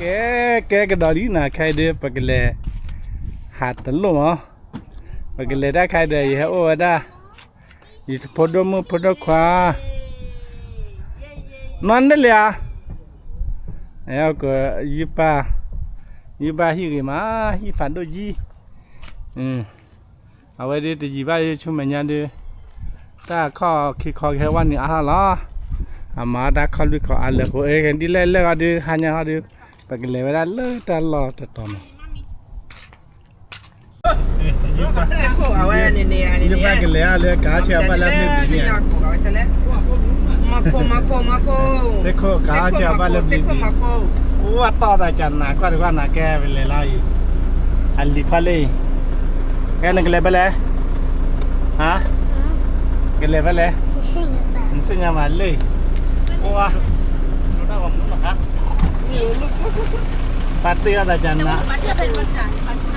ကဲ, ကဲကဒီးလံနီၤ, ခဲအံၤဒုး ပကလဲၤဟးတလိၣ်မး, ပကလဲၤတၢ်ခဲအံၤဒီး ယဟဲအိၣ်ဝဲဒၣ် ယဖိဒိၣ်မုၣ်ဖိဒိၣ်ခွါ, နီၢ်န့ၣ်လံဧါ, ယုၢ်ပၢ်, ယုၢ်ပၢ်ဟံၣ်ဂ့ၤမး, ဟံၣ်ဖးဒိၣ်ယံၤ, အဝဲဒုးတယံာ်ဘၣ်ဒုး ဆူမဲာ်ညါဒုး တၢ်ခီၣ်ခံခီကဟဲဝဲနုာ်အါထီၣ်လီၤ, အမၤတၢ်ခီၣ်လွံၢ်ခီအါလၢာ်ဃိ ဒ်လဲၣ်လဲၣ်ဂီၤဒုး ဟါညါဟီဒုး ပကလဲၤဝဲဒၣ်လၢတၢ်လီၢ်တတီၤမး ယုၢ်ပၢ်ကလဲၤအါလၢကးဆဲးဘၣ်လၢမ့ၢ်ဘံန့ၣ်, သ့ၣ်ခိၣ်ကးဆဲးဘၣ်လၢဘံဘံ, အိၣ်အတီၢ်တၢ်ကနးကွၢ်တကွၢ်နၤကဲဝဲလဲၤလီၤအံၤ, အလံၤခီလၢအံၤ, ကဲနကလဲၤဖဲလဲၣ်, ဟါ, ကလဲၤဖဲလဲၣ်, နသ့ၣ်ညါမးလၢအံၤ, အိၣ် ပာ်တ့ၢ်အီၣ်သးကနး,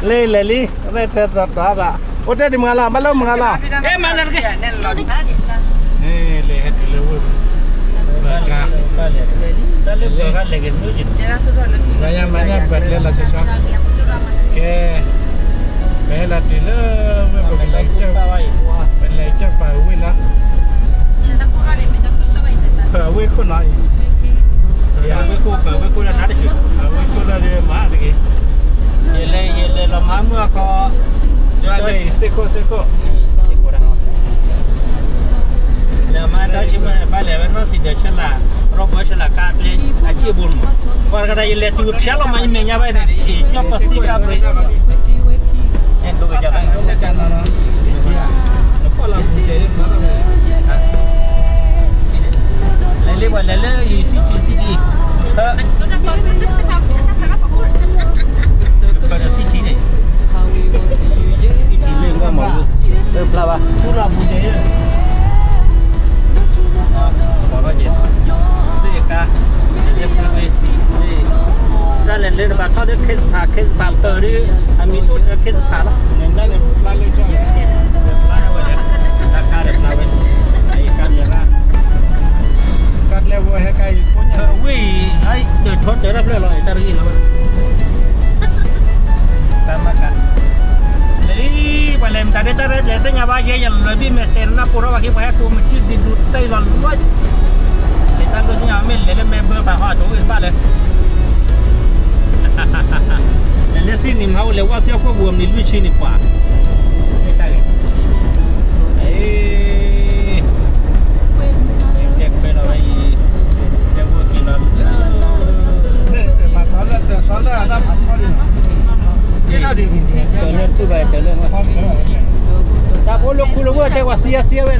လၢလဲၤလံ, အဝဲတဲတီတီသး, အိၣ်တဲဒံးမုၢ်ဂၤလီၤ, ဘၣ်လၢမုၢ်ဂၤလီၤ, လဲၤဟဲတုၤလၢဝ့ၢ်, ဘၣ်ကါ, လၢညါမၤညါပှဲၤကျဲလီၤဆီဆီ, ကဲ, ပဟဲလီၤတုၤလၢဝ့ၢ်ပကလဲၤ, ပလဲၤကၢၢ်ပာ်ဝ့ၢ်လီၤ, ပဝ့ၢ်ခိၣ်နီၤအံၤ အဝဲခိၣ်လၢဒ်မၤတဂ့ၤ, ယလဲၤ, ယလဲၤလီၤမၤမုၢ်အခီ, ယလဲၤသ့ၣ်ခိၣ်သ့ၣ်ခိၣ်, လဲၤမၤတၢ်ဆံမ့ၢ်ဘၣ်လဲၤဝဲနီၢ်စံးဒၢးဆၢလၢ, ရီဘၢဆၢလၢကါကျဲ, အစ့ၣ်ဘိမး, ပှၤတဂၤဒၣ်ယလဲၤတုၤဖျါလီၤမး ယမဲာ်ညါဘၣ်န့ၣ်, ကၠီပစံကါပှ့ၤ လဲၤလၢပှၤလဲၤလၢ city city, ပှၤ city န့ၣ်, city လၢမၤဝဲ, ပျၢ်ဘၣ်, ပှၤဘၣ်က့ၤ, လၢကါ, လၢပျၢ်ဝဲ, တၢ်လဲၤလၢတဘၣ်ထီၣ်လၢ ခ့စဖး, ခ့စဖးပၢၢ်ဒုး, အမံၤဒိၣ်တၢ်ခ့စဖးလီၤ, ပျၢ်ဝဲ, တၢ်ခါဒီးပျၢ်ဝဲ, အံၤကါမံၤရၣ်, ဝ့ၢ်အံၤ, တၢ်ထီၣ်တၢ်ဖျၢၣ်လီၤ, တၢ်ရဂံၢ်လီၤ, တၢ်မၤကၤ လၢ ပှၤလဲၤမတၤဒ်တၢ်ရဲၣ်ကျဲၤသ့ၣ်ညါဘၣ်ယဲ ယလၢဘံၣ်မဲာ်တဲနၢ်ပူၤထီၣ်ဘၣ်က့ၤ ပှၤဟဲကိးမုၢ်ထံဒ်ဒူတၢ်အံၤလီၤလီၤ, လဲၤတၢ်ဒိၣ်သ့ၣ်ညါမ့ၢ်လဲၤလၢမဲဘၢပာ်ဟီၣ်တအိၣ်ဘၣ်လၢ လဲၤလၢစံၣ်နံၤမဟါအိၣ်လဲၤဝဲစ့ၢ်ခိၣ်ပူၤအမံၤလွံၢ်ဆံန့ၣ်ပှၤ, မ့ၢ်တၢ်ဂ့ၤ, တဲခွဲလီၤဝဲအံၤ, တဲဝဲက့ၤလီၤ, တၢ်လၢထူၣ်ဘၣ်တၢ်လၢ တၢ်ဖိလၢခူလၢဝဲၢ်တဲဝဲ,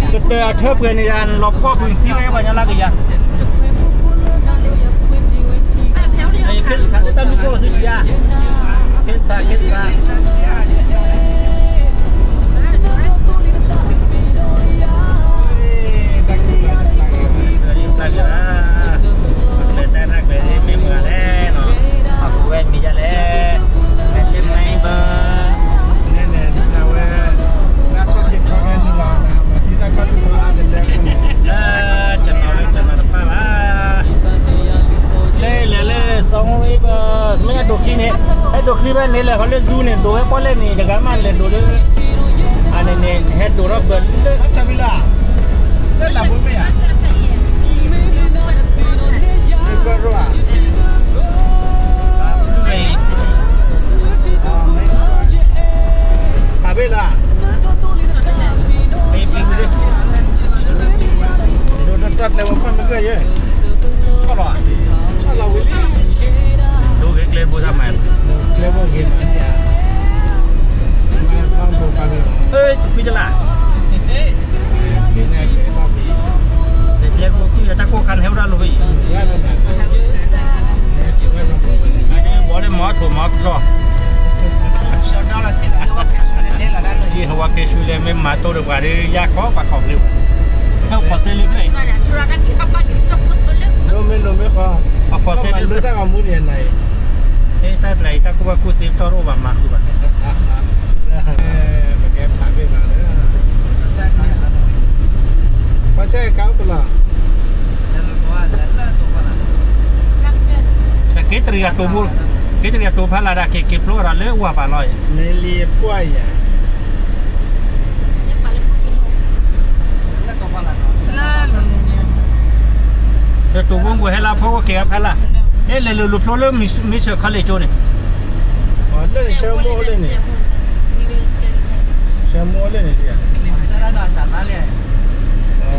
ကတၢၢ်အထၢပှဲၤန့ၣ် လီၤကီၢ်ပူၤစံဝဲပှၤညီလၢကယၤ, ခ့တၢ်လူၢ်ကီၢ်ဆူၣ်ဆံးဧါ, ခ့တၢ် ခ့တၢ် တၢ်ဂ့ၤ, တၢ်ဂ့ၤ, မ့ၢ်မုၢ်ဂၤလဲၣ်နီၤ, အဝဲမံၤဒ်လဲၣ်, မ့ၢ်လၢမံဘၢ တနီၤလၢတနီၤတဖၣ်ဘၣ်, လၢလဲၤလၢစီၤမူရံဘၢ, မ့ၢ်အဲၣ်ဒိးချံန့ၣ်, အဲၣ်ဒိးချံဘၣ်န့ၣ် လဲၤဃီလၢ Zoom န့ၣ် ဒိးဝဲပီၣ်လဲၣ်န့ၣ် တဂၤမးလဲၤဒိးလၢ, အန့ၣ်န့ၣ် ဟဲဒိးထီၣ်ဘၢလၢ လၢလၢဘိမ့ၢ်ဧါ, ဖးဘ့ၣ်လၢ ဒိးတၢ်ကျဲဝဲခွဲမ့ၢ်ကဲယဲ, ဆီၣ်လီၤ, ဆီၣ်လီၤဝံၤလံ, ဒိးဂ့ၤကျဲဘိသးမး, ကျဲဘိဂ့ၤမးန့ၣ်ဧါ, ဘၣ်ဘိဖးဘ့ၣ်လီၤ, ဖုတလး ကျဲဘိကွံာ်တၢ်ကိၢ်ခါန့ၣ် ဟဲဝဲဒၣ်လိာ်ဝဲအံၤ, ဘီလၢမီထိးမီတြီၢ်, က့ၤဟဝါက့ၤဆူလဲၣ် မ့ၢ်မၤတိၢ်ဒီးပှၤဒီး ယၢ်ခီပှၤခီၣ်ဖျိး, ဟဲဖီၣ်စဲလၢဖျၢၣ်အံၤ, လိမ့ၢ်လိမ့ၢ်ဃီ, အဖီၣ်စဲလၢဖျၢၣ်, တၢ်ကျးအံၤ တၢ်ကူၣ်ဘၣ်ကူၣ်သ့ ပတီၢ်တအိၣ်ဘၣ်မၤဃုာ်ဘၣ် ပကဲဖးဘ့ၣ်မးလၢ ပှၤဆဲးကါအိၣ်ကလီၤ, ပက့ၤ က့ၤတိၤဖီလာ်ဒၣ် က့ၤက့ၤဖျိဒီးလၢဝၤပာ်လီၤအံၤ မ့ၢ်လံပှၢ်ယၤ လၢတိၤဖီပူၤဟဲလၢဖီခိၣ်က့ၤအဖီလာ် ဟဲလဲၤလိၤလိၤဖျိလၢ Mitchell College ကၠိန့ၣ် လၢန့ၣ် ဆၢမိၣ်လၢန့ၣ် ဆၢမိၣ်လၢန့ၣ်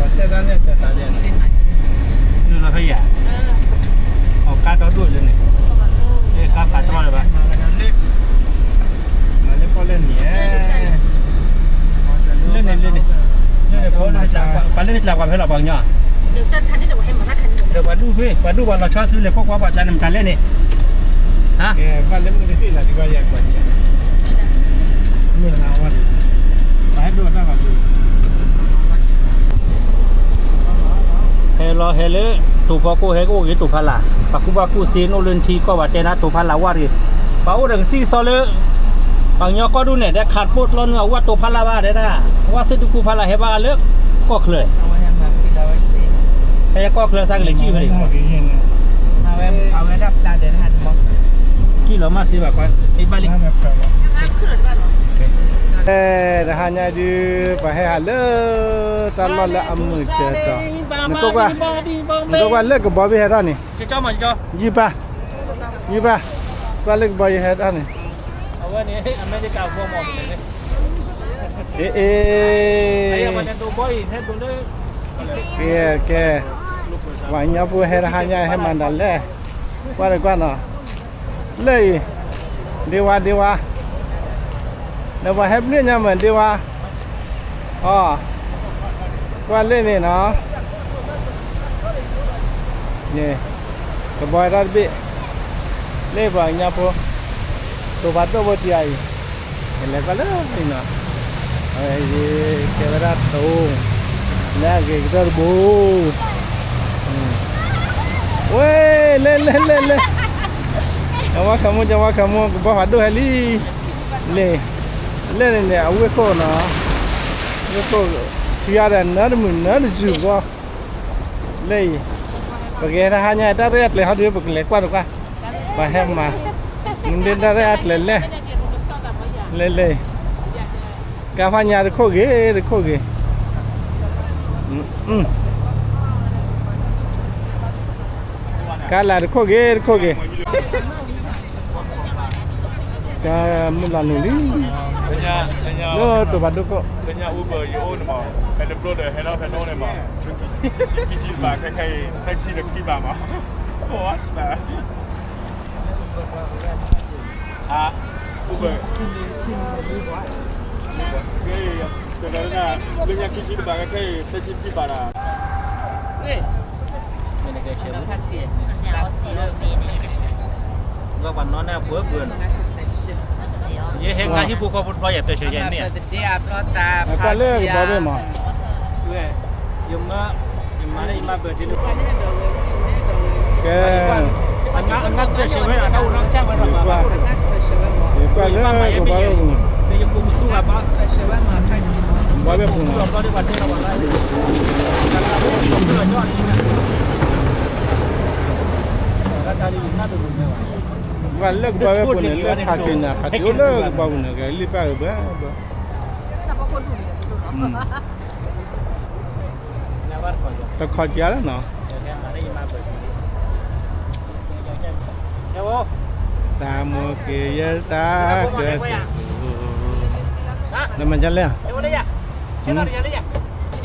ဆၢတၢ်န့ၣ်တၢ်တၢ်လၢ နုာ်လီၤဖဲယၤ အကါဒီဒိၣ်လၢန့ၣ် ကါဖးတရီလၢၤဘၣ် လၢန့ၣ် လၢန့ၣ် လၢန့ၣ် ပှၤလၢန့ၣ်ကျါ ပှၤဖဲလီၤပှၤကညီ ဒီးပှၤဒူၣ်ဖဲ ပှၤဒူၣ်ပှၤလီၤဆီဆူလဲၤခိၣ်ကွၢ်ပှၤကျါန့ၣ် မတၤလဲၣ်န့ၣ် ဟါ မ့ၢ်လၢ ဟဲလီၤဟဲလၢ တိၤဖီခိၣ်ဟဲကအိၣ်ဂ့ၤတိၤဖီလာ် ပှၤကူပှၤကူစ့နိၣ်လၢနထံကီၢ်ဘၣ်တဲနၤတိၤဖီလာ်ဝါတဂ့ၤ ပှၤအိၣ်ဒီးကစံၣ်ကစီလၢ ပှၤကညီကီၢ်ဒူၣ်န့ၣ် ဒဲခးတပိၢ်ကျီနုာ်အဝဲတိၤဖီလာ်ဘၣ်တဲဒၣ် ဝါသ့ၣ်ဒူကူဖီလာ်ဟဲဘၣ်လၢ ကီၢ်ချၢ ဟဲကီၢ်ချၢစးကလဲၤကံၣ်ဖဲန့ၣ် ကံၣ်လီၤမၢ်စ့ဘၣ်ကွၢ် မ့ၢ်ဘၣ်လံ တဟါညါဒုး ပှၤဟဲဟးလၢ တၢ်လီၢ်လၢအမုာ်တၢၤတီၤ နကွၢ် နကွၢ်လၢကဘီဘ့ၣ်ဟဲထီၣ်န့ၣ် ယံၢ်ပၢ် ယံၢ်ပၢ် ကွၢ်လၢကဘီယဟဲထီၣ်န့ၣ် အဝဲန့ၣ် အမဲရကၤဘီမီၢ် အ့ အ့ ကဲ ကဲ ပှၤကညီဖိဟဲတဟါညါဟဲမၤဒၣ်လဲၣ် ကွၢ်ဒီးကွၢ်နီၤ လၢအံၤ ဒ့ဝါ ဒ့ဝါ ဒီးပှၤဟဲပျ့ၤညါမး ဒ့ဝါ အီ ကွၢ်လၢန့ၣ်နီၤ န့ၣ် ကဘီထီၣ်တဘ့ၣ် လၢပှၤကညီဖိ တိၤဖးဒိၣ်ဖိစံးအံၤ ယလဲၤကွၢ်လၢန့ၣ်နီၤ အဝဲ ကဲဝဲဒၣ်တိၤ လၢအဂ့ၤကတၢၢ်တဘိ ဝဲ လဲၤ လဲၤ လဲၤ လဲၤ ကဝါခးမိၢ် ကဝါခးမိၢ် ကဘီဖးဒိၣ်ဟဲလံ လဲၤ လၢန့ၣ်န့ၣ် အဝ့ၢ်ခိၣ်နီၤ ဝ့ၢ်ခိၣ် ထံအါဒီးနၢတမုာ်နၢတစူၤဘီ လၢအံၤ ပကဟဲတဟါညါ တၢ်ရဲၣ်အကျဲၤဟီဒုး ပကလဲၤကွၢ်တကွၢ် ပှၤဟဲမၤ မ့ၢ်ဒ်တၢ်ရဲၣ်အကျဲၤလဲၣ် လဲၤလဲၤ ကါဖးညါတခိၣ်ဂ့ၤ တခိၣ်ဂ့ၤ ကါလၢတခိၣ်ဂ့ၤ တခိၣ်ဂ့ၤ ကါမုၢ်လီၤနုာ်လံ လၢတိၤဖးဒိၣ်ခိၣ် လၢညါ Uber ယအိၣ်န့ၣ်မး ဖဲတဘျိဒီးဟဲထီၣ်ဖဲနိန့ၣ်မး ခံဆံဘး ခဲခဲအံၤ သၢဆံဒီးခံဘးမး Uber လၢညါခံဆံတဘး ခဲခဲအံၤ သၢဆံခံဘးဒီး လၢပှၤနီၢ်န့ၣ်အပှဲၤပှဲၤနီၤ ယဟဲငါဟံၣ်ဖိဃီဖိတဘျီ ယပဲာ်ဆှၢယဲန့ၣ် ကွၢ်လၢကဘီဘ့ၣ်မး ယမၤ ယမၤလၢယမၤဘၢၣ်ဒ့လၢ ကဲ အငါ အငါ special ဝဲ အတၢ်အိၣ်နီၢ်ကစၢ်ဝဲဒီး ယကွၢ်လၢကဘီဘ့ၣ်ပူၤ ကဘီဘ့ၣ်ပူၤနီၤ ကွၢ်လၢကဘီဘ့ၣ်ပူၤန့ၣ် လၢဖးက့ၤန့ၣ် ဖးက့ၤအိၣ်လၢကဘီပူၤန့ၣ် ကလံၣ်ပၢ်ဂ့ၤဘၣ်ဘၣ် တခီကၢလီၤနီၤ တၢ်မိၣ်က့ၤယဲတၢ်ကဲ နမၤဒ်လဲၣ် လံ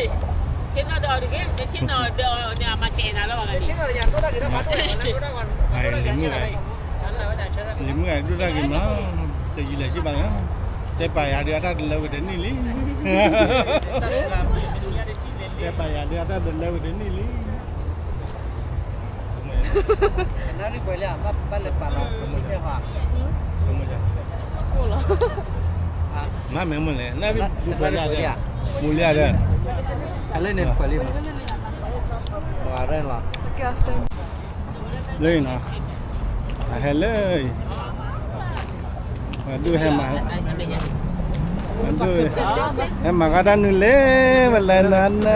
မုၣ်ဂၤ လံမုၣ်ဂၤဒိၣ်တၢ်ဂ့ၤမး တယံာ်လဲၣ်က့ဘၣ်လီၤ တဲပာ်ယၤဒုးအတၢ်တလၢဝဲတနံၣ်လံ တဲပာ်ယၤဒုးအတၢ်တလၢဝဲတနံၣ်လံ မ့ၢ်မဲာ်မုၢ်လဲၣ် နၢ်ရံၣ်ဒုးပှဲၤလံ ပူၤလံဧါဒီး အလၢန့ၣ်ပှဲၤလံမး ဘၣ်ရဲၣ်လီၤ လၢအံၤနီၤ အဟဲလၢအံၤ ပှၤဒိၣ်ဟဲမၤ ပှၤဒိၣ် ဟဲမၤကတၢ်နုာ်လဲၣ် ဝဲလဲၣ်နနန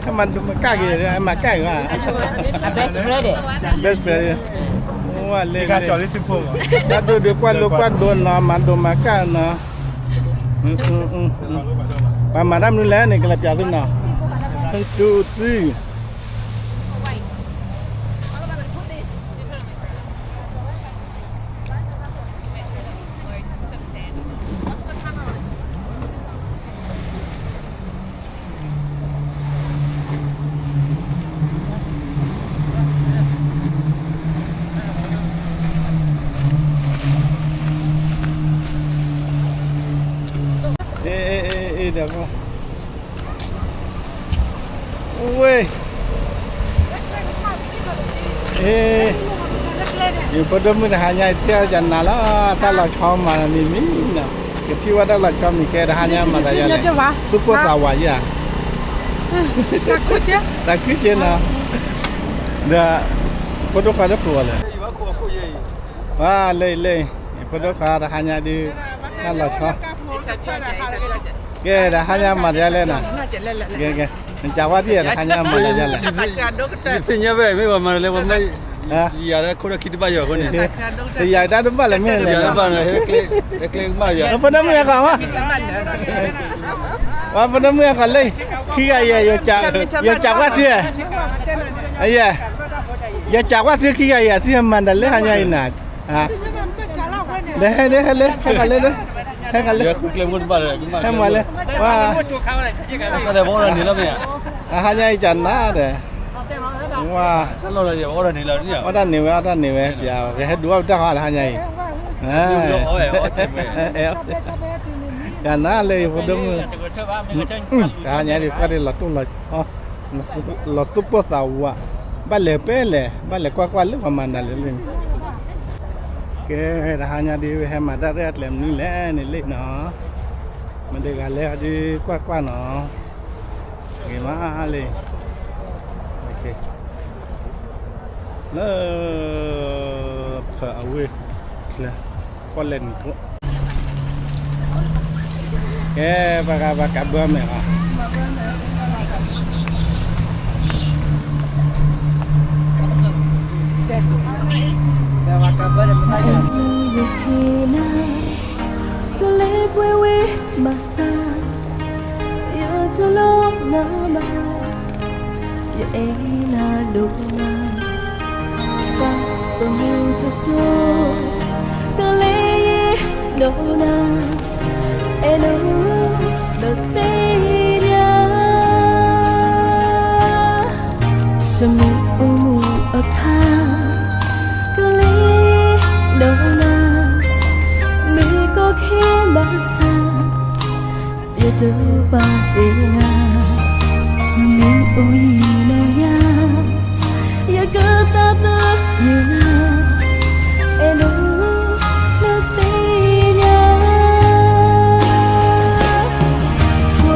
ဟဲမၤဒုးမကၣ်က့ၤ ဟဲမၤကၣ်က့ၤဘၣ် best friend အိ ဝဲလၢ တၢ်ဒိၣ်ဒုးကွၢ်လိကွၢ်ဒိးနီၤ မၤဒိးမၤကၢ်နီၤ, ပှၤမၤတၢ်မနုၤလဲၣ်န့ၣ် ကလဲၤပျးသုနီၤ, two three. Ê, ê, ê, ê, được không? Ui. Ê, yô, ဖိဒိၣ်မုၣ်တဟါညါ တဲယၤနၤလီၤ, တၢ်လီၤဆီမၤမံၤမံၤနီၤ, ကထံၣ်ဝဲတၢ်လီၤဆီမံၤကဲတဟါညါမၤတၢ်ယါလဲၣ်, သူၣ်ပိၢ်သးဝးယါ, သးခုက့နီၤ, ဒီး ဖိဒိၣ်ခွါတပူၤအီၤလဲၣ်, ဝါ လၢလၢ, ဖိဒိၣ်ခွါတဟါညါဒုး, တၢ်လီၤဆီ ကဲ တဟါညါမၤတၢ်ယါလဲၣ်နီၤ, ကဲ ကဲ, နကးဝါဒ်တဟါညါမၤတၢ်ယါလဲၣ်, သ့ၣ်ညါဝဲ မ့ၢ်ပှၤမၤတၢ်လဲၣ် ပှၤမၤ ယၤလၢခိၣ်ဒီးခံတဘၣ်ယွၤအဃိန့ၣ်, တယၤတၢ်တဘၣ်လဲၣ်မ့ၢ်လဲၣ်, တဘၣ်န့ၣ် ကျဲမးယၤ, ဖိဒိၣ်မုၣ်အဂီၢ်မး, ဝါ ဖိဒိၣ်မုၣ်အဂီၢ်လၢ, ခံဂၤယၤ, ယကးကွၢ်ထံ, ယကးကွၢ်ထံခံဂၤယၤ သ့ၣ်ညါမၤတၢ်လၢဟါညါအံၤနၤ ဒီးဟဲဒၣ်ဟဲလၢ ဟဲကလၢလၢ, ဟဲကလၢ, ဟဲမၤလၢ, ဝါ, အဟါညါအံၤကနၤဒီး, ဝါ, အီၣ်တၢ်န့ၢ်ဝဲ အီၣ်တၢ်န့ၢ်ဝဲ, ပကဟဲဒုးအီၣ်တၢ်ဟီလၢဟါညါအံၤ, ကနၤလၢယဖိဒိၣ်မုၣ်, တဟါညါဒုးကွၢ်ဒ်လီၤတိၢ်လီၤ, လီၤသူၣ်ပိၢ်သးဝး, ဘၣ်လဲၤပဲလဲၣ်, ဘၣ်လဲၤကွၢ်ကွၢ်လၢပှၤမၤနၤလဲၣ်လၢန့ၣ်, ကဲ တဟါညါဒုး ဝဲဟဲမၤတၢ်ရဲၣ်အကျဲမနုၤလဲၣ်န့ၣ်လံနီၤ, မတၤတဂၤလဲၣ်အီၤဒုးကွၢ်ကွၢ်နီၤ, ဂ့ၤမးလံ, လၢ ဖၢအဝ့ၢ် လၢ ပီၣ်လဲၣ်နံၤခိၣ် ကဲ ပှၤဂၤပှၤကးဘၢမဲာ်လီၤ, ပှၤကးဘၢမဲာ်လီၤ, ကလဲၤပှဲၤဝဲဘၣ်ဆၣ် ယတလိၣ်နီဘၣ်, ယအဲၣ်နၤဒိၣ်မး, ပှၤသမူတစိၤ ကလဲၤယံၤဒိၣ်နၤ, အဲၣ်ဒိးနသ့ၣ်ညါ, တမ့ၢ်အိၣ်မူအခါ ကလဲၤယံၤဒိၣ်နၤ, မ့ၢ်ကီၢ်ခဲဘၣ်ဆၣ် ယတပာ်တ့ၢ်နၤ, မ့ၢ်အိၣ်ယံၤနီၢ်ယၤ ယကသးသယုၢ်နၤ, အဲၣ်ဒိးနသ့ၣ်ညါ, ဆိ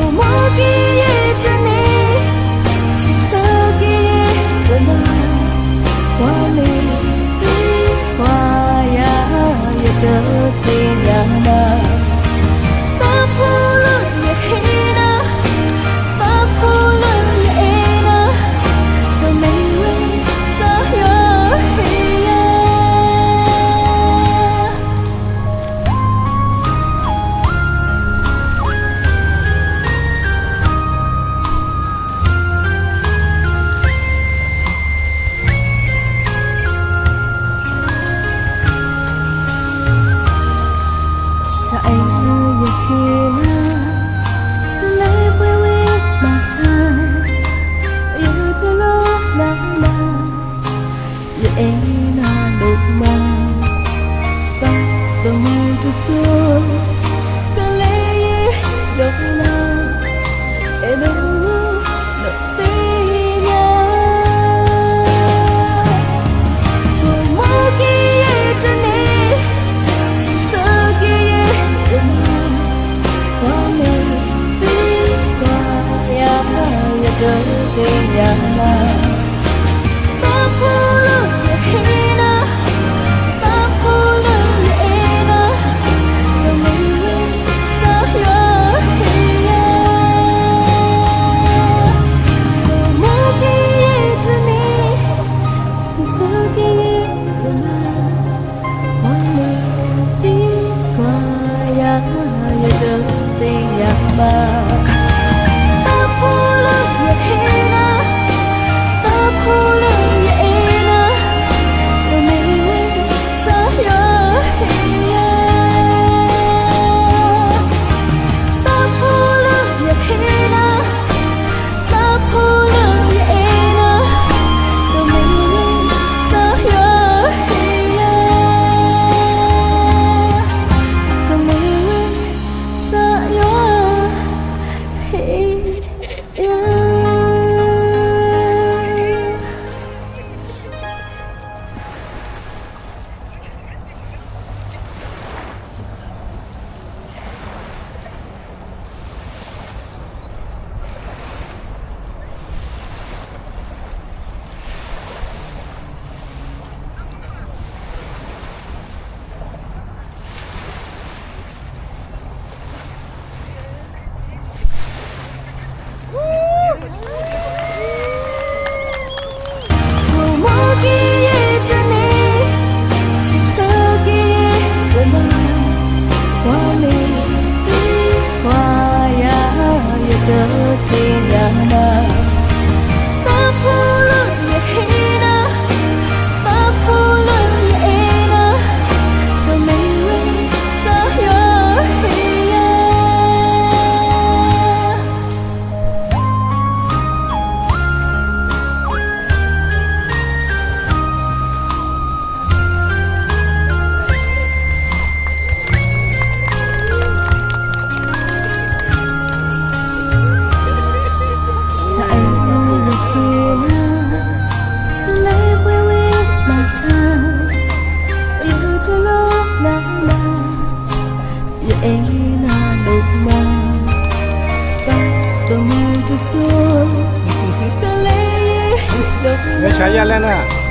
ယဆါယလဲၣ်နၤ,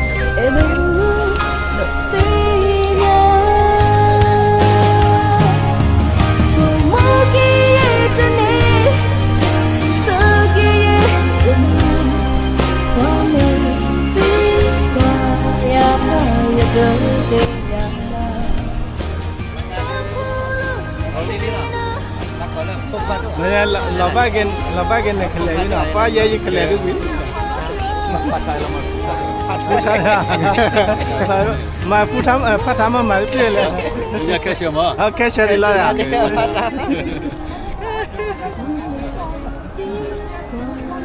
လီၤဘၣ်က့ၤ လီၤဘၣ်က့ၤန့ၣ်ကလဲၤလံနီၤ, ပှၤယဲယကလဲၤဒ်ဝံၤ, မၤဖူထါ ဖးထါမၤမၤတပျဲၢ်လဲၣ်, ခဲဆၢဒ်လီၤယၤ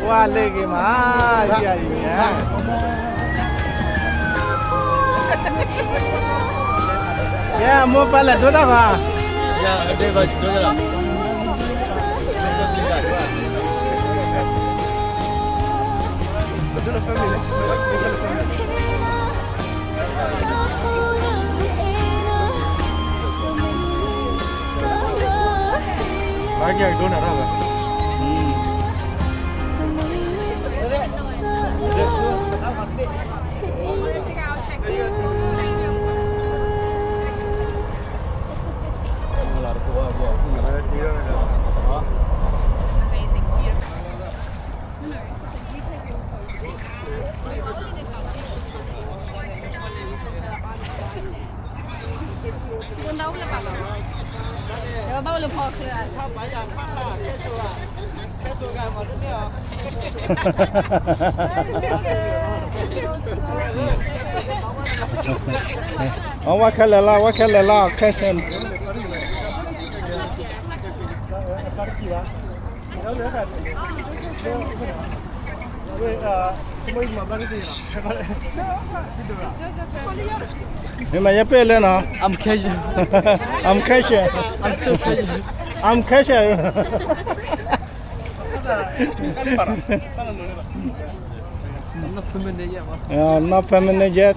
ကွၢ်လ့ၣ်ဂ့ၤမး, ယၤအံၤညါ, ယဲအမိၢ်ပၢ်လဲၤဒိတၢ်ဘၣ်, အဝဲခဲလၢာ်လီၤ ဝဲခဲလၢာ်လီၤ ခဲဆၢ မ့ၢ်မးယပ့ၢ်လဲၣ်နီၤ I'm Kesha. I'm Kesha. I'm Kesha. I'm Kesha. Not permanent yet. Uh, not permanent yet.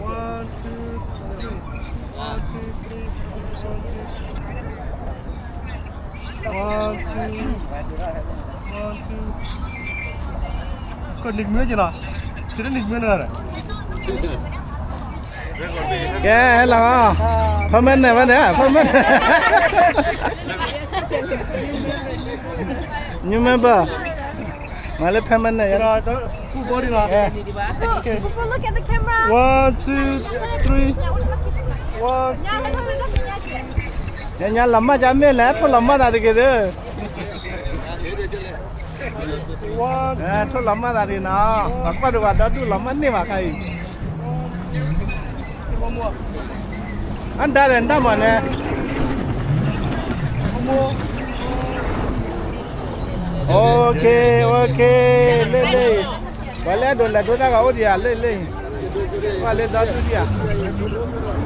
One, two, three. One, two, three. One, two. One, two. ကနံၣ်မ့ၢ်က့ၤနီၤ ကနံၣ်မ့ၢ်နီၤ ကဲလီၤ ဖၢမၢ်နဲၣ်ဘၣ်န့ၣ် ဖၢမၢ်နဲၣ် New member မၤလၢဖၢမၢ်နဲၣ် One, two, three. One, two. ညါလီၤမၢ်ကမ့ၢ်လဲၣ် ထိၣ်လီၤမၢ်သးတဂ့ၤဒီး ထိၣ်လီၤမၢ်သးတဂ့ၤနီၤ ပှၤကွၢ်ဒိးဝဲဒီဒူၣ်လီၤမၢ်န့ၢ်ဘၣ်ခါအံၤ အဒါဒီးနတၢ်မၤန့ၣ် OK, OK, လ့ၢ်လ့ၢ်, ပှၤလၢအဒိးလဲၤဒိတၢ်ဂၤအိၣ်ဒံးဧါ လ့ၢ်လ့ၢ်, ပှၤလၢဒီဒူၣ်ဒံးဧါ,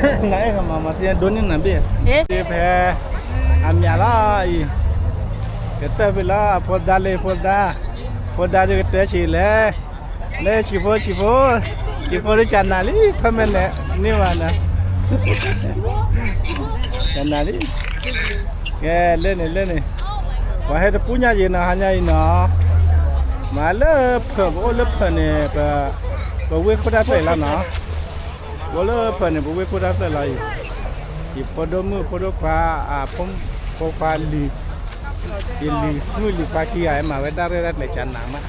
နအဲၣ်ကမၤမၤသ့ဒိၣ်န့ၢ်နၤဘ့ၣ်, ဖဲ အမံၤလီၤအံၤ, ကတၢၢ်ဖဲလၢအဖိဒါလၢဖိဒါ, ဖိဒါဒုးကတၢၢ်ဆံးလဲၣ်, လၢဆံးဖိဆံးဖိ, ဆံးဖိဒုးကနၤလံ ဖဲမ့ၢ်န့ၣ် န့ၢ်ဝဲနၤ, ကနၤလံ, ကဲလၢန့ၣ်လၢန့ၣ်, ပှၤဟဲတပူၤညါယံၤနီၤ ဟါညါအံၤနီၤ, မၤလၢဖၢးပအိၣ်လၢဖၢးန့ၣ်, ပဝ့ၢ်ခိၣ်တၢ်ဖျၢၣ်လီၤနီၤ, ပအိၣ်လၢဖၢးန့ၣ် ပဝ့ၢ်ခိၣ်တၢ်ဖျၢၣ်လီၤအံၤ, ယဖိဒိၣ်မုၣ်ဖိဒိၣ်ခွါ, ဖိခွါလံၤ, ယလံၤမုၣ်လံၤခွါခံဂၤ မၤဝဲတၢ်ရဲၣ်တၢ်ကျဲၤကနးမး,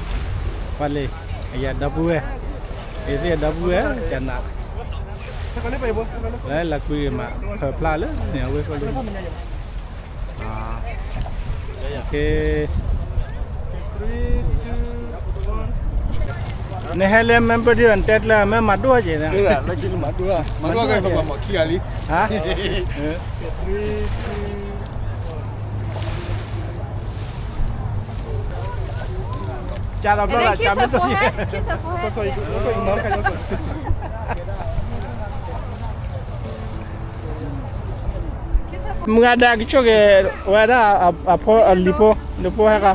ပှၤလံ, အယၤဒီပုၢ်ဝဲၢ်, ယသ့ၣ်အဒီပုၢ်ဝဲၢ်ကနး, လၢလၢကွံမး ဖၢဖျါလၢန့ၣ်အဝ့ၢ်ဃိလံ, နဟဲလၢ member ဒ်တဲကျၢၤ မ့ၢ်မၤဒိၣ်က့ၤန့ၣ်, မၤဒိၣ်က့ၤလံ, ကၢ်လီၤဘျီလီၤ ကၢ်မ့ၢ်ဒိၣ်က့ၤ မုၢ်ဂၤဒၣ်ကဆိၣ်က့ၤဝဲဒၣ်အဖိအလံၤဖိ လံၤဖိဟဲခါ,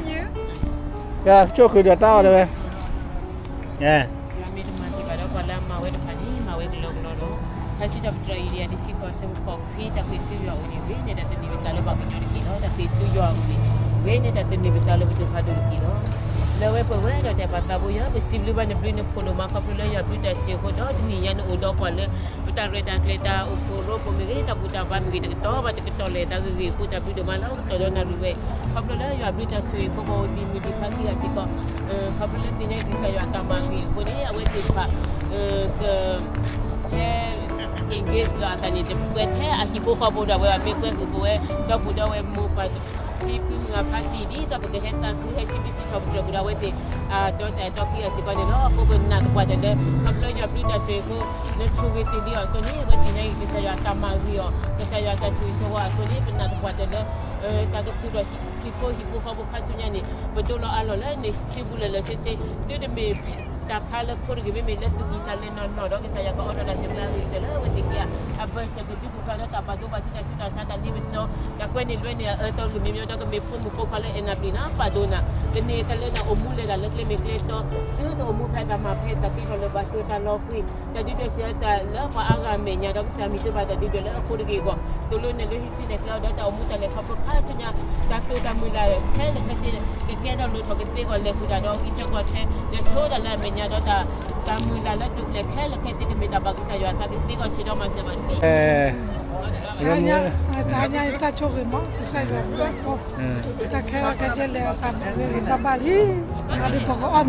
ကဆိၣ်ဃုာ်ဒီးတၢ်အီၣ်တဲဝဲ, ယွၤမ့ၢ်တမၤတ့ၢ်ဘၣ်ဒီးပှၤလၢအမၤဝဲတဖၣ်န့ၣ် မၤဝဲကလီကလီလီၤ. ဖါစံးထီၣ်ပတြၢၤအံၤ တဆံဃိး အဆၢဖိဃိး ခွံ တၢ်ဃ့ၢ်ဆူယွၤအအိၣ်န့ၣ် ဝံၤန့ၣ် တၢ်သန့ၤပသးလၢပှၤကညီတက့ၢ်လီၤ. တၢ်ဃ့ၢ်ဆူယွၤအအိၣ်န့ၣ် ဝံၤန့ၣ် တၢ်သန့ၤပသးလၢပဒိၣ်ဖးဒိၣ်တက့ၢ်လီၤ. လၢဝဲပဝဲဒီးတဲပာ်သးဘိယွၤ ပစံးဘျုးဘၣ်နဘျုးနဖှိၣ်ဒိၣ်မး ခီဖျိလၢယွၤဘျုးတၢ်ဆိၣ်ဂ့ၤအဃိဒီး တနံၤညါနအိၣ်ဒီးပှၤလၢ ပတၢ်ရဲၣ်တၢ်ကျဲၤတၢ်အိၣ်ဖှိၣ်ရိဖှိၣ်မ့ၢ်ဂ့ၤ တၢ်ဘူၣ်တၢ်ဘါမ့ၢ်ဂ့ၤ တကတီၢ်ဘၣ်တကတီၢ်လဲၣ် တၢ်ဂ့ၢ်ဂ့ၢ်အဃိ တၢ်ဘျုးဒိၣ်မးလၢကတီၢ်ဒီးနၣ်ရံၣ်ဝဲ ခီဖျိလၢယွၤဘျုးတၢ်ဆိၣ်ဂ့ၤအဃိ ပအိၣ်ဒံးမုၢ်ဒံးဖးခံဂၤစ့ၢ်ကီး ခီဖျိလၢသ့ၣ်ညါကစၢ်ယွၤတၢ်မၤဂ့ၤအဃိန့ၣ် အဝဲသ့ၣ်တဖၣ် က ဟဲ engage လီၤအသးန့ၣ် တပှဲၤထဲအဟံၣ်ဖိဃီဖိဒီး အဝဲမ့ၢ်ကွဲဃုာ်ပဝဲ ဒီပုၢ်ဒီဝဲၢ်မိၢ်ပၢ် ဖံဖုမုၢ်ဂၤဖါတံၢ် ဒ်သိးပကဟဲသးခုဟဲစံးဘျုးစံးထီၣ်ပတြၢၤပူၤဒီး အဝဲသ့ၣ် ဒီးတၢ်အဲၣ်တီခံဂၤစ့ၢ်ကီးန့ၣ်လီၤ. အဃိပနာ်သပှၢ်တၢၢ်လၢ ခီဖျိယွၤဘျုးတၢ်ဆိၣ်ဂ့ၤအဃိ လၢဆိၣ်ဂ့ၤတ့ၢ်လံအီၤအသိးန့ၣ် အဝဲသ့ၣ်ညါအံၤ ကစၢ်ယွၤတၢ်မၤဂ့ၤအီၤ ကစၢ်ယွၤတၢ်ဆိၣ်ဂ့ၤဆိၣ်ဝါအသိးန့ၣ် ပနာ်သပှၢ်တၢၢ်လၢ တၢ်ကပူၤဒီးဟံၣ်ဖိဟံၣ်ဖိဃီဖိခါဆူညါန့ၣ် ပဒိလီၤအါလီၤလၢန့ၣ် စုပူၤလၢာ်လၢာ်ဆ့ဆ့ တုၤတမ့ၢ်တၢ်ဖးလၢခိတဂ့ၤ မ့မ့ၢ်လၢသူၣ်ကံၢ်သးလဲနီၢ်နီၢ်ဒီး ကစၢ်ယွၤကအိးထီၣ်တၢ်စံးဘျုးအဂ့ၤကတၢၢ်လၢအဝဲသ့ၣ်ခံဂၤ အဘၢၣ်စၢၤကဒုးပူၤဖျါဒီးတၢ်ပာ်ဒိၣ်ပာ်ထံတၢ်ဆူးတၢ်ဆါတၢ်လ့ပစီ တၢ်ကွဲးန့ၣ်လွဲန့ၣ် အအၢသီတဂ့ၤမ့ၢ်ညီဒီး ကမ့ၢ်ဖိမုၣ်ဖိခွါလၢအဲၣ်နၤပျံၤနၤ ပာ်ဒိၣ်နၤ ကန့ၢ်တၢ်လၢနအိၣ်မူလဲၤတၢ်လၢကျဲမ့ၢ်ကျဲတီ သုတအိၣ်မူဖဲတၢ်မၤဖဲတၢ်ကဲထီၣ်လၢၤဘၣ်တိၢ်တၢ်လီၤကွံာ် တၢ်ဒုးဒွဲၣ်စံးအၢတၢ်လၢပှၤအါဂၤအမဲာ်ညါဒီး ကစၢ်မံၤတ့ၢ်ဘၣ်တၢ်ဒုးဒွဲၣ်လၢအဃိတဂ့ၤအဂီၢ် သိၣ်လိနဲၣ်လၢဟံးစုနဲၣ်ကျဲအီၤဒီးတၢ်အိၣ်မူတၢ်လဲၤခီဖျိခါဆူညါ တၢ်တိာ်တၢ်မုၢ်လၢ်ခဲလၢာ်ခဲဆ့ ကကဲထီၣ်လိၣ်ထီၣ်ကသ့အဂီၢ် လဲၤဃုာ်တၢ်ဒီးအံးထွဲကွၢ်ထွဲ လဲၤဆိတၢ်လၢအမဲာ်ညါဒီးတၢ် တၢ်မုၢ်လၢ်လၢတိာ်ကျဲၤခဲလၢာ်ခဲဆ့ ကမ့ၢ်တၢ်ဘၣ်ကစၢ်ယွၤအသးကသ့အဂီၢ် ဆၢဒီးမၤစၢၤဘၣ်တက့ၢ်. တဟါညါအံၤ တၢ်ဆိၣ်ဂ့ၤမး ကစၢ်ယွၤဘျုးအီၤ တၢ်ခဲလၢာ်ခဲဆ့လဲၤအသးမ့ၢ်ဂ့ၤဂ့ၤဘၣ်ဘၣ်လံ အဒုးပကအီၣ်မ့ၤလီၤ ဟဲ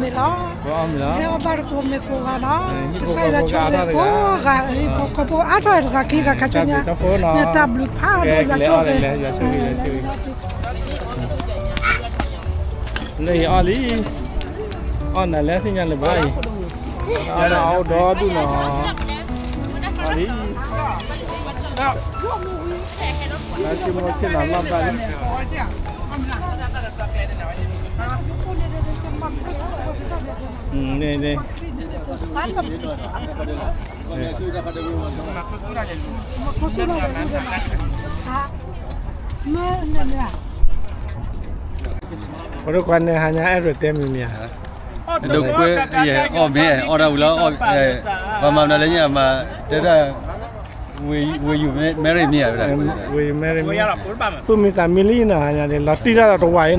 အီၣ်ဘၣ်တကိးမ့ၢ်ကိးဂၤနီၤ ကစၢ်ယွၤဆိၣ်ဂ့ၤကိးဂၤ ဟံၣ်ဖိဃီဖိအါထီၣ်တဂၤခံဂၤခါဆူညါ မ့ၢ်တၢ်ဘျုးဖးဒိၣ်လၢကၠိဂ့ၤ လၢယအီၣ်လံ အီၣ်နၤလၢသ့ၣ်ညါလၢၤဘၣ်အံၤ အီၣ်နၤအီၣ်ဒီဒူၣ်နီၤ အီၣ်လံ လၢကမိၣ်ဆ့ၣ်နီၤလီၢ်ဘၣ်လံ န့ၣ်န့ၣ် ပဒိၣ်ခွါန့ၣ်ဟါညါအဲၣ်ဒိးတဲမံၤမံၤဧါ ဒိးကွဲ ယအီၣ်မ့ၢ်အီၣ်ဒၣ်ဝံၤလီၤ ပှၤမၤမနုၤလဲၣ်ညါမၤ တဲဒၣ် will you marry me ဝဲဒၣ် will you marry me သူၣ်မံသးမံလံနီၤ ဟါညါန့ၣ် လီၤတံၢ်တၢ်ဒီးတဝၤအံၤနီၤ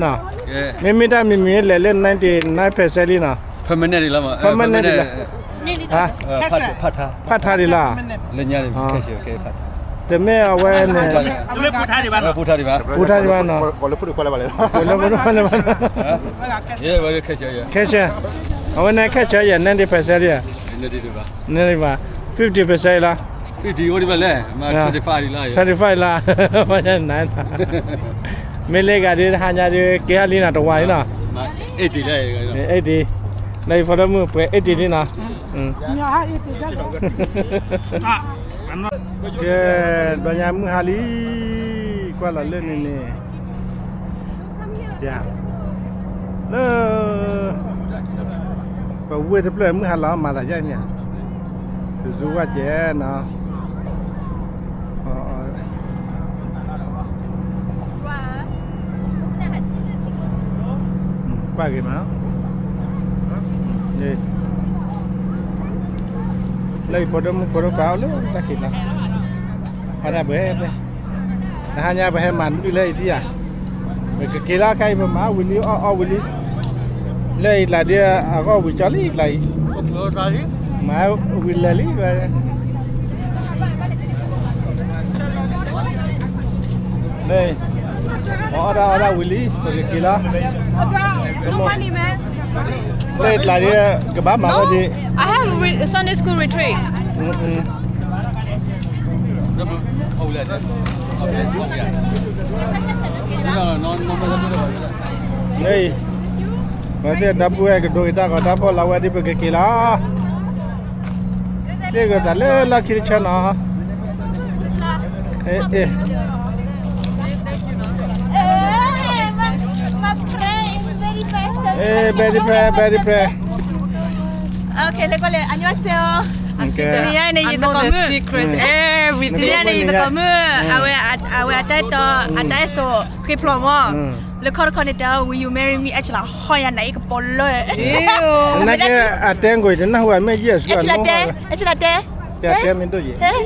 မ့မ့ၢ်တၢ်မံၤမံၤလဲၣ်လၢ ninety nine percent လံနီၤ permanent ဒံးလီၤ permanent ဒံးလီၤ ဖးထါဒံးလီၤ လၢညါန့ၣ် တမ့ၢ်အဝဲန့ၣ် ဖူထါဒံးဘၣ် ဖူထါဒံးဘၣ်နီၤ လၢဖူထါဒံးဘၣ် cashier အဝဲန့ၣ် cashier ယဲၢ် ninety percent ယဲၢ် ninety ဘၣ် fifty percent လီၤ fifty အိၣ်ဒံးဘၣ်လဲၣ် မ့ၢ် twenty five လီၤ twenty five လီၤ မ့ၢ်လၢဂၤဒ် ဟါညါဒ် ကဲဟါလံနီၤ တဝၤလံနီၤ eighty လီၤ eighty လၢယဖိဒိၣ်မုၣ်ပှဲၤ eighty လံနီၤ ကဲ ဘျီညါမုၢ်ဟါလံ ကွၢ်လီၤလၢန့ၣ်န့ၣ် ယၤ လၢ ပဝ့ၢ်တဖျၢၣ်မုၢ်ဟါလီၤ မၤသးယါအံၤမ့ၢ်ဧါ တဇူဝဲကဲနီၤ ကွၢ်က့ၤမး လၢယဖိဒိၣ်မုၣ်ဖိဒိၣ်ခွါအိၣ်လၢတၢ်ခံးလီၤ ဟဲဒၣ်ပှဲၤပှဲၤ တဟါညါပဟဲမၤနုာ်လၢအံၤသံဧါ ပကက့ၤလီၤခါအံၤ ပမၤဝံၤလံ အီၣ်အီၣ်ဝံၤလံ လၢအံၤကျါဒ် အဂီၢ်ဝံၤကၠီလံ အံၤကျါအံၤ မၤဝံၤလၢာ်လံ လၢ လၢ အီၣ်ဒၣ်အီၣ်ဒၣ်ဝံၤလံ ပကက့ၤလီၤ. လၢတလးဒ် ကဘၣ်မၤဝဲဒ် I have a re- Sunday school retreat. လၢအံၤ ပှၤသ့ၣ်ဒီပုၢ်ဝဲၢ်ကဒိးက့ၤတၢ်ဂီၤတၢ်ဖီၣ်လီၤဝဲဒ်ပကက့ၤလီၤ. ဟ့ၣ်ဂ့ၤသးလၢလီၢ်ခံတဆၢနီၤ. အဲ အဲ very prayer, very prayer. Okay, let's go, let's, 안녕하세요. Everything. န့ၣ်ယဲန့ၣ်ယသကိးမုၣ်, အဝဲ အဝဲအတၢ်အဲၣ်တီ အတၢ်အဲၣ်စိးဃ့ဖျိးမး, လၢခီၣ်တခီန့ၣ်တဲ Will you marry me? အဆလးဟီယၤနၤအံၤကပီၤလၢ နာ်က့ အတဲငိၢ်တနၢ်ဟူမ့ၢ်ယဲၢ်ဆူအနီၢ်, အဆလးတဲ, အဆလးတဲ, တဲမ့ၢ်ဒိၣ်ယဲၢ်,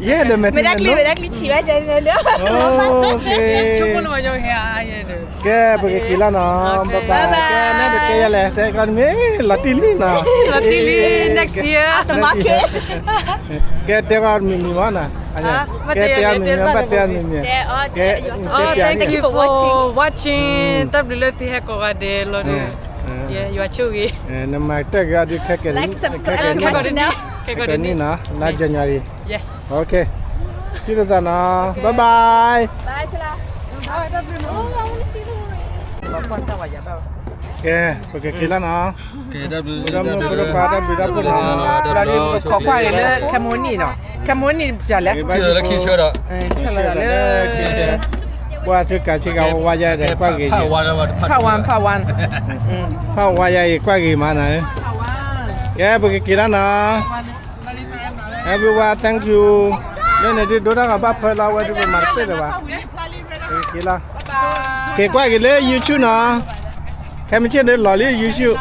ယဲၢ်ဒီးမဲာ်ထံမဲာ်နိ, မဲာ်ဒၣ်ချံဝဲကဲန့ၣ်ဒီး, ကဲ ပကက့ၤလီၤနီၤ, bye bye, ကဲ နတကဲယၤလဲၣ် တဲကီးမ့ၢ်လီၤတံၢ်လံနီၤ, လီၤတံၢ်လံ next year, ကဲ တဲကီးမံၤမံၤမနီၤ, ကဲ တဲအီၤမံၤမံၤ ဘၣ်တဲအီၤမံၤမံၤ, ကဲ thank you for watching, တၢ်ဘျုးလၢသုဟဲကိးဂၤဒဲးလီၤဒီး, ယွၤဆိၣ်ဂ့ၤ, ယွၤဆိၣ်ဂ့ၤ, နမၤတဲာ်က့ၤအီၤဒုးခဲကဲန့ၣ်, ခဲကဲန့ၣ်နီၤ, လါ January, okay, ထံၣ်လိာ်သးနီၤ, bye bye. ကဲ ပကက့ၤလီၤနီၤ, ပဒီမုၢ်ဖိဒီခွါ တၢ်ဘျုးဒီးဖှိၣ်နီၤ, လီၤဒုးပကခိးကွၢ်က့ၤလၢ ခဲမုၢ်နံၤနီၤ, ခဲမုၢ်နံၤပျဲလဲၣ်, လၢ ပှၤသုကးဆ့ကၤဝါယါဒီးကွၢ်က့ၤ, part one, part one, part one ယါအံၤကွၢ်က့ၤမးနီၤ, ကဲ ပကက့ၤလီၤနီၤ, everyone thank you, လၢန့ၣ်ဒုးဒိတၢ်ဂီၤဘၣ်ဖၢလီၤဝဲဒုး ပမၤတပ့ၢ်လၢၤဘၣ်, ပကက့ၤလီၤ, က့ၤကွၢ်က့ၤလၢ YouTube နီၤ, ခဲမုၢ်ဆ့ၣ်ဒုးလီၤလံ YouTube,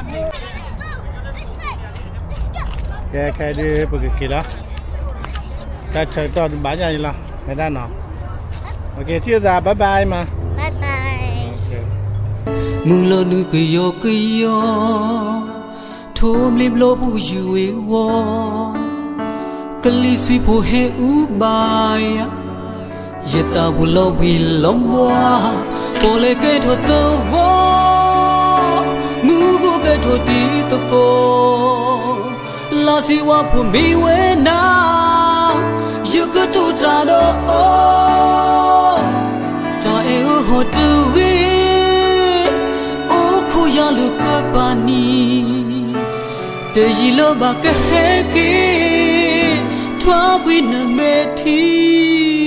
ကဲခဲဒုးပကက့ၤလီၤ, တၢ်ဆၢကတီၢ်ဒုးဘၣ်ညါအံၤလီၤ, မ့ၢ်ဒၣ်နီၤ, okay ထံၣ်လိာ်သး bye bye မး, bye bye. မုၢ်လီၤနုာ်ကယီကယီ, ထိးဘျ့ဘျီပူၤယုၢ်ဝ့ၤဝီၤ, ကလံၤစွံဖိဟဲအူဘၣ်ယၤ, ယသးပူၤလီၤဘှံးလီၤဘှါ, ပီၣ်လဲၣ်ကဲထီၣ်သဂီၤ, မူခိၣ်ကဲထီၣ်တံၤသကိး, လါစံးဝါဖိမ့ၢ်ဝဲနၤ, ယကတိၤတၢ်ဒီးအီၤ, တၢ်အဲၣ်အၢဟီၣ်တဂ့ၤ, အိၣ်ခိးယၤလၢကပၤနံၤ, တယံာ်လၢၤဘၣ်ကဟဲက့ၤ, ထွါကွံာ်နမဲာ်ထံ